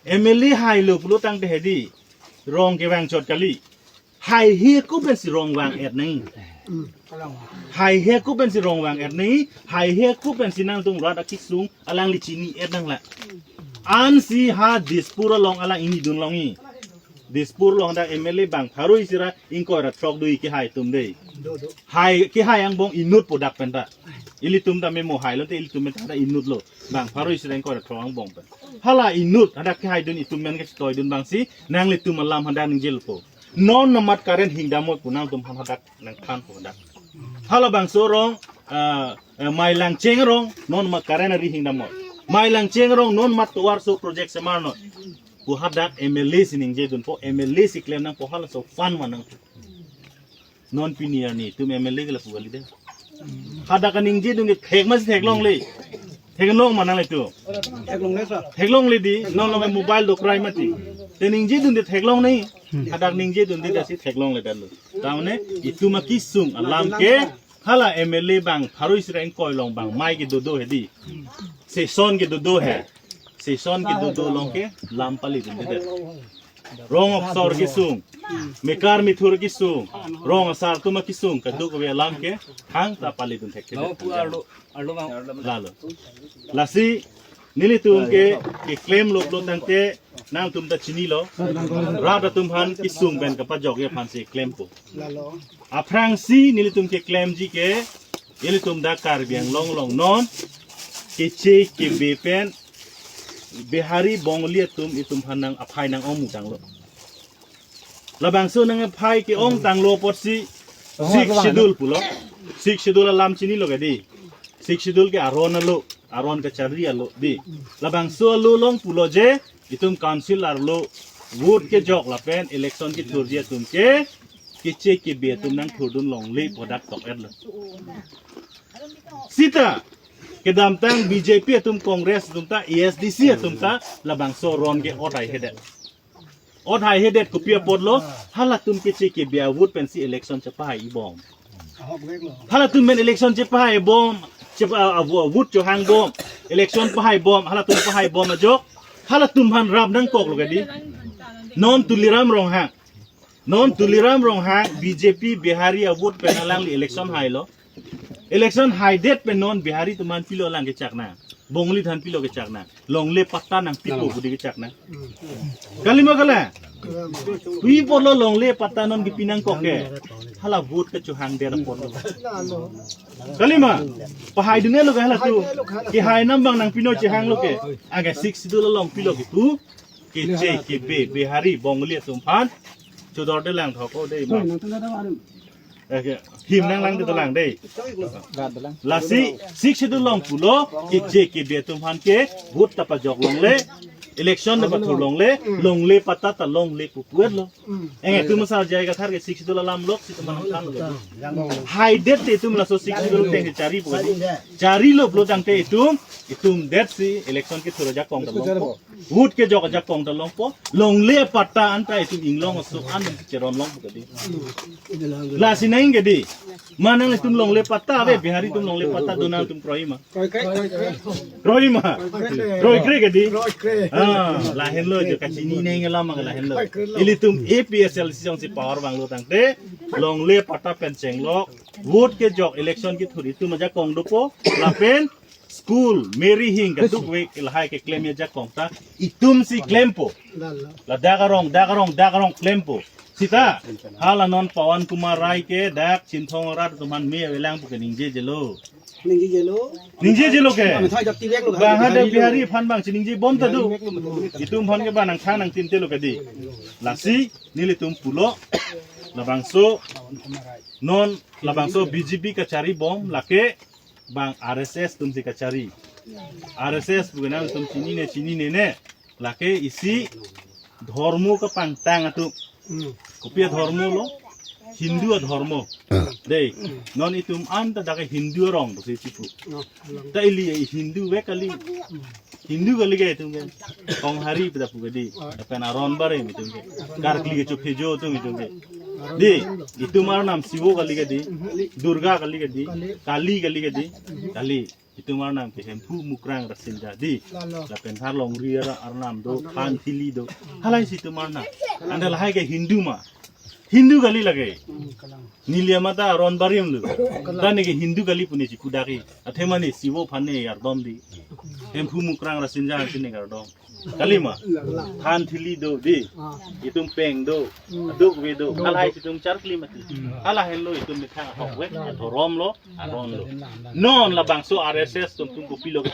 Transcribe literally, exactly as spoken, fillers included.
M L A hailo pulo tangte hedi, rong kevang chot kali. Haihe ko pensi rong vang-et nang. Haihe ko pensi rong vang-et nang. Haihe ko pensi nangtum rat akesung alangli chini-et nang la. Ansi ha Dispur along alang ingni dun longji. Dispur along dak M L A bang pharo isi ra ingkoi ra throk do-i kehai atum dei. Hai kehai angbong inut po dak penta. Ilitum ta memo hailo te ilitum ta inut lo. Bang pharo isi ra ingkoi ra throk angbong pen. Hala inut hadak kehai dun itum men kechitoi dun bangsi nanglitum alam hadak ningjelo po. Non namat current hingdamot pu nangtum han hadak nangthanpo hadak. Hala bangso rong, ah, eh, Mailangcheng rong non namat current ari hingdamot. Mailangcheng rong non namat tovar so project semar non. Pu hadak M L A si ningje dunpo, M L A si klem nangpo, halaso fund ma nang. Non pini arni itum M L A ke lapu kali dei. Hadak kaningje dun ke thek masi theklongle. Theklong ma nanglitum. Theklongle sa. Theklongle dei, non lo mobile dokrai mati. Te ningje dun dei theklong nang. Hadak ningje dun dei dasi theklongle dan lo. Tamne itum akesung alam ke hala M L A bang pharo isi ra ingkoi along bang mai kedo do hedi. Session kedo do he. Session kedo do along ke lam pali dun dei. Rong aksor kesung, mekar methur kesung, rong asar atum akesung, kadokave alam ke thangta pali dun thek. Lo pu arlo, arlo bang. Lalo. Lasi nelitum ke keklem lo pulo tangte nangtum ta chinilo. Rat atum aphan kesung pen kapajokji aphansi klempo. Aphrangsi nelitum keklemji ke ilitum dak Karbi Anglong along non keche kebe pen Bihari Bongali atum itum aphan nang aphai nang-ong mutang lo. Labangso nang aphai ke-ong tanglo apotsi Sixth Schedule pulo. Sixth Schedule alam chinilo ke dei. Sixth Schedule ke aron alo, aron kachari alo dei. Labangso alo along pulo je itum council arlo vote kejok lapen election kethurji atum ke keche kebe atum nangthurdun longle pu dak tok-et lo. Sita kedamtang B J P atum, Congress atum ta, A S D C atum ta labangso aron ke ot haihedet. Ot haihedet kopi apotlo, halatum keche kebe avote pensi election chepahai-i bom. Halatum pen election chepahai bom, chepa-, avo-, avote chohang bom, election pahai bom, halatum pahai bom ajok, halatum aphan rap nangkoklo ke dei. Non Tuliram Ronghang. Non Tuliram Ronghang B J P Bihari avote pen alangli election hailo. Election haidet pen non Bihari atum aphan pilo alang kechak nang. Bongali aphan pilo kechak nang. Longle patta nangpipo pu dei kechak nang. Kalima kala. Pi apotlo longle patta non kepi nangkok ke. Hala vote kechohangdet apotlo. Kalima. Pahai dun-e lo ke halatum. Kehai nambang nangpi non chehanglo ke. Aga Sixth Schedule along pilo ke pu. Keche kebe Bihari Bongali atum aphan. Chodor de lang thok o dei ma. Eh, ke, him nanglang de lang dei. Lasi Sixth Schedule along pulo keche kebe atum aphan ke vote ta pajok longle, election ta pathur longle, longle patta ta longle pu pu-et lo. Eh, itum asar J I Kathar ke Sixth Schedule alam lok si itum aphan than lo. Haidet te itum laso Sixth Schedule ateng chari pu dei. Charilo pulo tangte itum, itum detsi election kethur ajakong ta longpo. Vote kejok ajakong ta longpo. Longle patta anta itum inglong aso an cherong longpo ke dei. Lasi nang ke dei. Ma nanglitum longle patta ave, Bihari atum longle patta do nangtum kroi ma. Kroi ma. Kroikre ke dei. Ah, lahenlo je kachinine nang alam ke lahenlo. Ilitum A P H L C jongsi power vanglo tangte longle patta pen chenglok, vote kejok, election kethur itum ajakong dopo, lapen school, meri hing, kadokave lahai keklemji ajakong ta itumsi klempo. Ladak arong, dak arong, dak arong klempo. Sita, hala non Pawan Kumar Rai ke dak Chinthong arat atum aphan me avelang pu ke ningjejelo. Ningjejelo. Ningjejelo ke. Bang hadak Bihari aphan bang chiningje bom ta do. Itum aphan ke bang nangthan nangtinte lo ke dei. Lasi nelitum pulo. Labangso non labangso B J P kachari bom lake bang R S S atumsi kachari. R S S pu ke nangtum chinine chinine ne. Lake isi dhormo kapangtang atum. Kopi adhormo lo? Hindu adhormo. Dei, non itum anta dak Hindu arong pusi chipu. Ta ili Hindu vek kali. Hindu kali ke itum ke. Konghari pu ta pu ke dei. Lapen aron barim itum ke. Karkli kechophejo atum itum ke. Dei, itum arnam Shivo kali ke dei. Durga kali ke dei. Kali kali ke dei. Kali. Itum arnam ke Hemphu, Mukrang, Rasinja dei. Lapen Harlongri ara arnam do, Than, Thili do. Halahei si itum arnam. Anta lahai ke Hindu ma? Hindu kali lake. Neli amat ta ron barim lo. Ta neke Hindu kali pu ne chipudak ke. Athema ne Sivo aphan ne kardom dei. Hemphu, Mukrang, Rasinja aphan si ne kardom. Kali ma? Than, Thili do dei. Itum peng do. Duk ve do. Halahei si itum charkli mati. Hala henlo itum methang ahok ve. Dhorom lo, aron lo. Non labangso R S S atum kopilo ke